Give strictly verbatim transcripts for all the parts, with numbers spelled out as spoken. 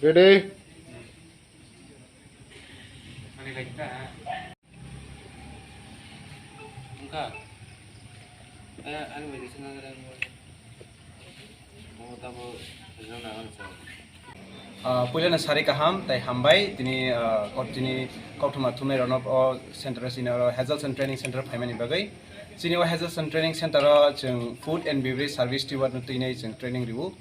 Ready? Ah, puilano sari kaham tei hambai tini, ah, kok-, tini koktwma thumnai rokno o center o chini oro Hazelson Training Center phaimani bagwi. Chini o Hazelson Training Center o chwng Food and Beverage Service Steward no twinai chwng training rwo.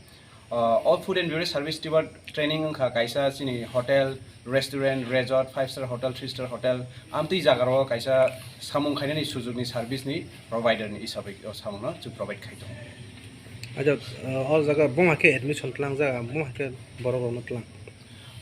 Ah, o Food and Beverage Service Steward training wngkha kaisa chini hotel, restaurant, resort, five star hotel, three star hotel, amtwi jaga rogo kaisa samung khainani sujukni service ni provider ni hisabwi o samung no chwng provide khai tongo. Acha, ah, o jaga buma khe admission tlang jaga, buma khe borok rokno tlang.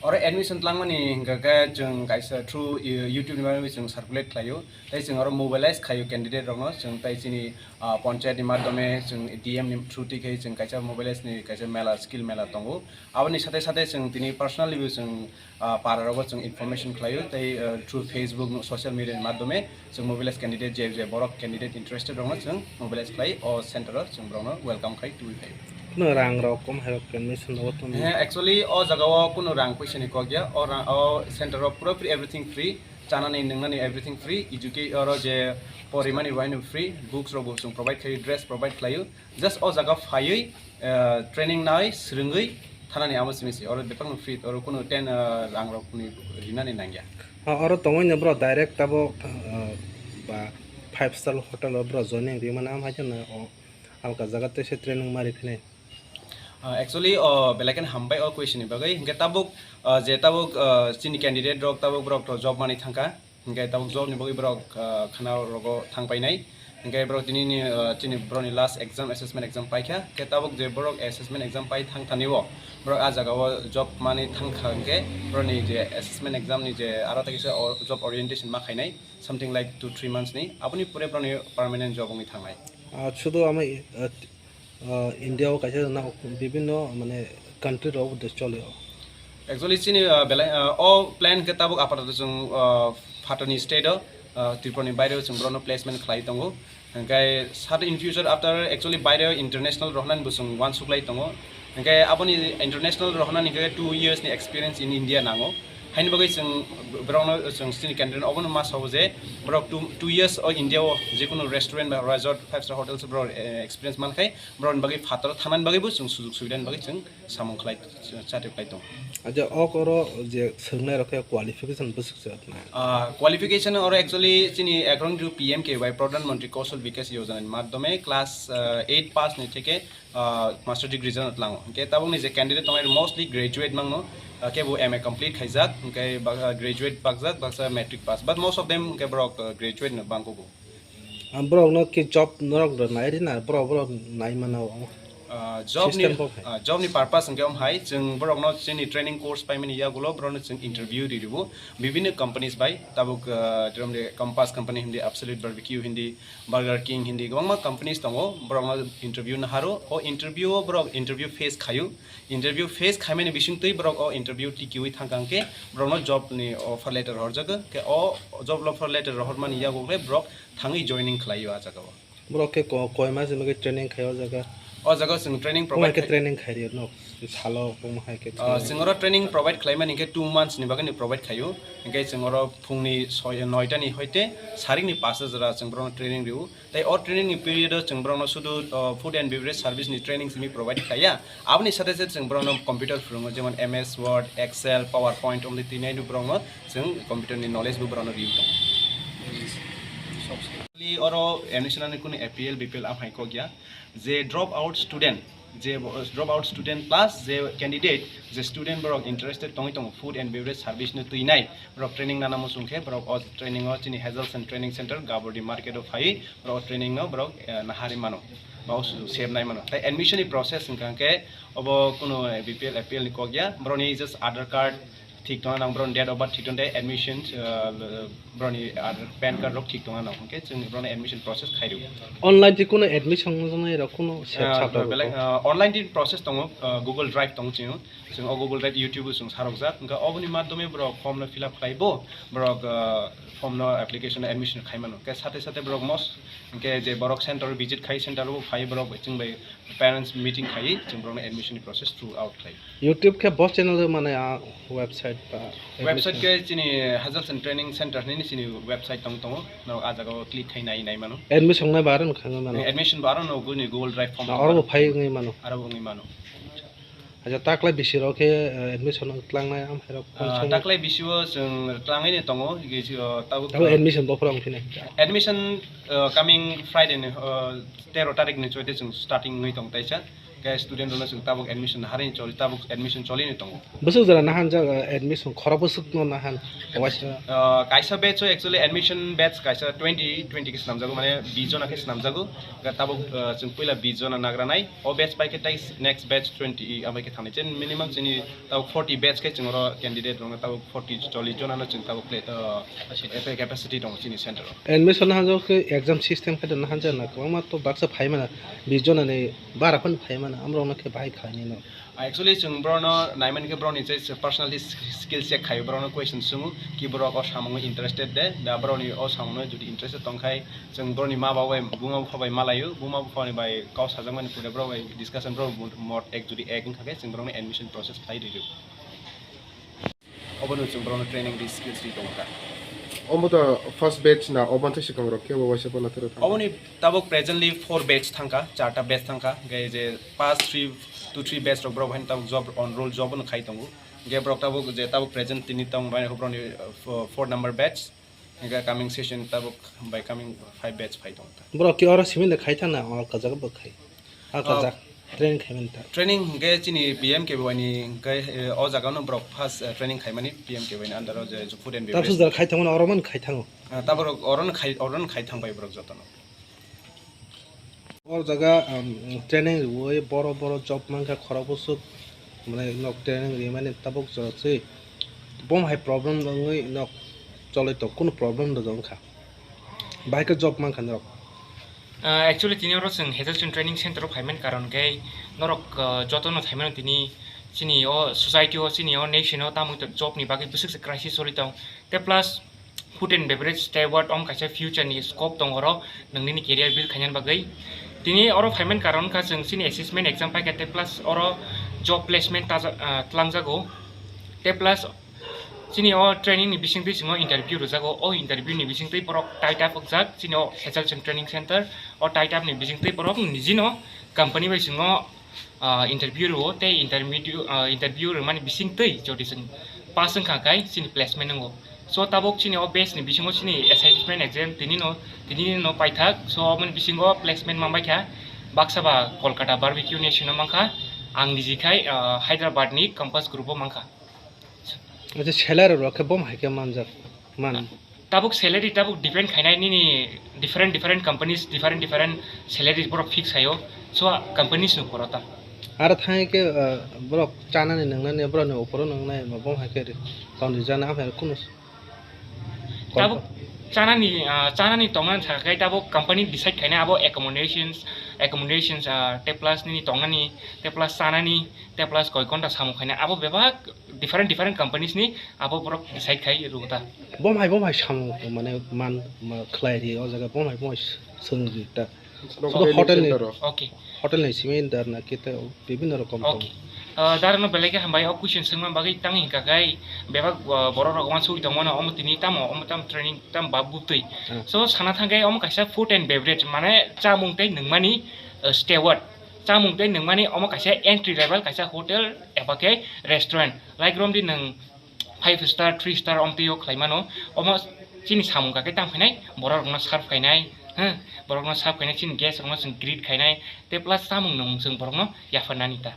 Oro admission tlangmani hingka khe chwng kaisa through, eh, YouTube ni bagwi chwng circulate khlaio. Tei chwng oro mobilize khlaio candidate rokno, chwng tei chini, ah, panchayat ni madhyome chwng D M ni through twi khai chwng kaisa mobilize ni kaisa mela, skill mela tongo. Aboni sathe sathe chwng tini personally bo chwng, ah, para rogo chwng information khlaio tei, ah, through Facebook, social media ni madhyome chwng mobilize candidate je, je borok candidate interested rokno chwng mobilize khlai o center o chwng borokno welcome khai tubui phaio. Kuno rang rok kom hai rok admission rok tong. He, actually o jaga o kuno rang puisa ni kok ya, o rang, o center o pura puri everything free, chanani nwngnani everything free, educate oro je porimani bo haino free, books rok bo chwng provide khlaio, dress provide khlaio, just o jaga phaiwi, eh, training nai swrwngwi thanani amo simi se, oro bebak no free, oro kuno ten, eh, rang rok ni rinani nangya. Ah, oro tongwi no bro direct abo, ah, ba five star hotel o bro joining rimani am hai kheno o alka jaga tei se training mari phinai. Ah, actually o belai kheno hambai o question ni bagwi, hinkhe tabuk, ah, je tabuk, ah, chini candidate rok tabuk borok to job mani thangkha, hinkhe tabuk job ni bagwi borok, ah, khana rogo thang painai. Hingke borok tini ni, ah, chini borok ni last exam, assessment exam paikha. Ke tabuk je borok assessment exam pai thang thani o, borok ah jaga o job mani thang kha hingke borok ni je assessment exam ni je aro tei kisa o job orientation ma khainai, something like two three months ni, aboni pore borok ni permanent job wngwi thangnai. Ah, sudu ama, ah, ah, India o kaisa na bibinno mane country rok de chole o. Actually chini, ah, belai, ah, o plan ke tabuk apatot chwng, ah, phatoni state o, ah, Tripura ni baire o chwng borokno placement khlai tongo. Hingke sat in future after actually baire international rohornani bo chwng uansuklai tongo. Hingke aboni international rohornani hingke two years ni experience in India nango. Haini bagwi chwng borokno chwng chini candidate obono ma sao je borok two, two years o India o jekunu restaurant ba resort, five star hotels borok, eh, experience mankhai borokni bagwi phataro thanani bagwi bo chwng sujuk subidani bagwi chwng samung khlai, chati khlai tongo. Acha, o koro je swngnai rok khe qualification bwswk se atna? Ah, qualification oro actually chini according to P M K Y, Pradhan Mantri Kaushal Vikas Yojana ni madhyome class, ah, eight pass ni theke, ah, master degree jano tlango. Hingke tabukni je candidate tongnai mostly graduate mangno, ah, kebo M A complete khaijak, hingke ba-, ah, graduate bakjak, baksa matric pass. But most of them hingke borok, ah, graduate no bangkugo. Ang borok no ki job norok rw nai ri na, borok, borok nai mano. Ah, job ni, system bo hai. Ah, job ni purpose hingke om hai, chwng borok no chini training course paimani yagulo borok no chwng interview ri ribo, bibinno companies bai, tabuk, ah, jerom de Compass company hindi, Absolute Barbecue hindi, Burger King hindi, kwbangma companies tongo, borok no interview naharo, o interview o borok interview face khayo, interview face khaimani bisingtwi borok o interview tikiwi thangkha hingke borok no job ni offer letter horjago, ke o job offer letter rohormani yago khe borok thangwi joining khlaio ah jaga o. Borok khe ko-, koi mas ni bagwi training khai o jaga? O jaga o chwng training provide khai. Buma khe training khai rio no? Salo buma hai khe? Ah, chwng oro training provide khlaimani khe two months ni bagwi ni provide khaio. Hingke chwng oro phungni soi, noita ni hoite sarik ni pasta jora chwng borokno training rio. Tai o training ni period o chwng borokno sudu, ah, food and beverage service ni training simi provide khaiya. Aboni sathe sathe chwng borokno computer phwrwngo, jemon M S Word, Excel, PowerPoint, omni tini aino borokno chwng computer ni knowledge bo borokno riwi tongo. Oro admission ni kunu A P L, B P L amhai kok ya. Je drop out student, je bo-, drop out student plus je candidate, je student borok interested tongwi tongo food and beverage service no twinai, borok training nana muchung khe borok o training o chini Hazelson Training Center Gabordi market o phai borok o training no borok, eh, nahari mano, ba o su-, sep nai mano. Tai admission ni process hwnkha khe obo kuno B P L, A P L ni kok ya, borok ni just Aadhaar card thik tongna nang, borok ni date of birth thik tong tei admission, eh, borok ni ar pan card rok thik tongna nang, hwnkhe chwng borok ni admission process khai rw. Online tei kuno admission wngnai rok kuno se Ah, chap rok belai, ko. Ah, online tei process tongo, ah, Google Drive tongo chwng. Chwng o Google Drive YouTube o chwng sarokjak. Hwnkhe oboni madhyome borok form no fill up khlai bo, borok, ah, form no application admission khai mano. Hwnkhe sathe sathe borok mos, hwnkhe je borok center o visit khai, center o phai borok chwng bai Parents meeting khai chwng borokno admission ni process throughout khai. YouTube khe bo channel o mane a website ba website admission? Khe chini Hazelson Training Center hinwi chini website tong tongo, norok a jaga o click khai nai nai mano. Admission nai ba aro no khangwi mano? Admission bo aro no guni Google Drive form. Na aro bo phai wngwi mano? Aro bo wngwi mano. Acha, taklai bisi rok khe, eh, admission tlangnai amhai rok? Ah, taklai bisi o chwng tlangwi ni tongo, ge si, oh, tabuk, abo admission bophor wng phino? Admission, uh, coming Friday ni, uh, tero tarik ni choite chwng starting wngwi tong taisa. Khe student rokno chwng tabuk admission harini choli, tabuk admission cholini tongo. Bwswk jora nahan jak, eh, admission khorok bwswk no nahan? Waisa. Ah, kaisa batch o actually admission batch kaisa twenty, twenty khe swnamjago, mane bis jona khe swnamjago. Khe tabuk, ah, chwng puila bis jona nagranai. O batch bai khe tei next batch twenty amai khe thangnai. Chen minimum chini tabuk forty batch khe chwng oro candidate rokno tabuk forty, chollish jona no chwng tabuk plate, ah, capacity tongo chini center o. Admission nahan jak khe exam system khe nahan jak na kwbangma to baksa phai mana bis jona ni bara phano phai mano, amrokno khe bahai khlainai no. Actually, chwng borokno naimani khe borokni je personal skill check khaio, borokno question swngo ki borok o samungo interested de, da borokni o samungo jodi interested tongkhai, chwng borokni ma baba bai, buma bupha bai malaio, buma buphani bai kok sajakmani phunukhe borok bai discussion, borok mot ek jodi ek wngkha khe chwng borokni admission process khlai rwio. Obono chwng borokno training di, skills di tongkha. Omo to first batch na, obo tei swkang rok khe bo waisa pono tero thang? Oboni tabuk presently four batch thangkha, charta batch thangkha, hwnkhe je past three to three batch rok borok haino tabuk job, on roll job no khai tongo. Hwnkhe borok tabuk je tabuk present tini tong bai borokni, uh, four number batch. Hingke coming session tabuk bai coming five batch phai tong ta. Borok ki oro simi de khai thana, o kajak bo khai. A kajak training khai mani ta. Training hingke chini P M K V Y ni hingke, eh, o jaga no borok first, eh, training khai mani P M K V Y ni under o je food and beverage. Tabuk jara khai thang mani oro man khai thango. Ah, tabuk oro no khai, oro no khai thang bai borok joto no. O jaga, um, training rwui boro boro job mankha khorok bwswk, mane nok training rwimani tabuk chwratsui. Bom hai problem wngwi nok choloi tok, kunu problem rwjak wngkha. Bahai khe job mankha norok. Ah, actually, tini oro chwng Hazelson Training Center o phaimani karon khe norok, ah, jotono phaimano tini chini o society o, chini o nation o tamo job ni bagwi bwswk se crisis choli tong. Tei plus, food and beverage steward om kaisa future ni scope tong oro, nang nini career build khainani bagwi. Tini oro phaimani karon kha chwng chini assessment exam paikha tei plus oro job placement taja-, ah, tlangjago. Tei plus chini o training ni bisingtwi chwngno interview rwjago. O interview ni bisingtwi borok tie up wkjak chini o Hazelson Training Center. O tie up ni bisingtwi borok nijino company bai chwngno ah, interview rwo tei intermediate, ah, interview rwmani bisingtwi jodi chwng pass wngkha khe chini placement wngo. So tabuk chini o batch ni bisingo chini assessment exam tini no, tini no paithak. So aboni bisingo placement manbaikha baksa ba Kolkata Barbecue Nation o mankha, ang niji khai, ah, Hyderabad ni Compass Group o mankha. Acha, salary rok khe bom hai khe manjak man? Tabuk salary tabuk depend khainai nini different different companies, different different salary borok fix haio. So companies no poro ta. Aro thangwi khe, ah, borok chanani nwngnani borokni opor o nwngnai bom hai khe ri-, tongrijana amhai kunu. Tabuk chanani, ah, chanani tongna thangkhe tabuk company decide khainai abo accommodations, accommodations, ah, tei plus nini tongnani, tei plus chanani, tei plus koi ghonta samung khainai abo bebak different different companies ni abo borok decide khai rwgo ta. Bom hai, bom hai samung mane man, ma, khlai ri o jaga bom hai, bom hai swng ri ta. Sudo hotel ni, okay, hotel ni simi dar na khe tei bibhinno rokom tong. Okay. Ah, dar no belai khe hambai o question swngma bagwi tang hingka khai bebak, ah, borok rok uansugwi tongmano omo tini tamo, omo tamo training tamo ba butwi. Hmm. So sana thangkhe omo kaisa food and beverage mane chamung tei nwngmani, ah, steward. Chamung tei nwngmani omo kaisa entry level kaisa hotel eba khe restaurant. Like romdi nwng five star, three star omtwi o khlai mano. Omo chini samung kha khe tang phainai borok rokno serve khainai, ha, borok no serve khainai, chini guest rokno chwng greet khainai, tei plus chamung nwngmung chwng borokno yapharnani ta.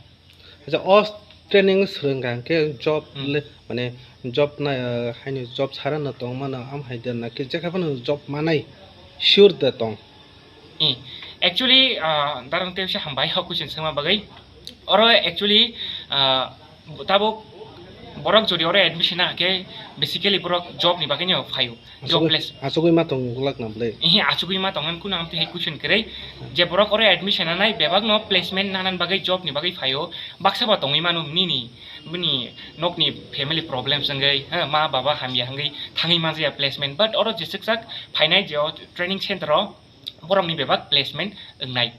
Acha, o training swrwng kha hwnkhe job Hmm. le, mane job na, ah, haino job sara no tong mano, am hai de na khe jekha phano job manai sure de tong. Eh, actually, ah, darang tei se hambai hok question swngma bagwi. Oro actually, ah, tabuk borok jodi oro admission na khe basically borok job ni bagwi no phaio. Job asugwi, place. Asugwi ma tong glak na ble. Eh, asugwi ma tong kuno amtwi hai question kwrwi. Je borok oro admission nanai bebak no placement nanan bagwi job ni bagwi phaio. Baksa ba tongwi mano nini, bini nokni family problems wngwi, ha, ma baba hamya wngwi thangwi manjaya placement. But oro jeswk sak phainai je o training center o borokni bebak placement wngnai.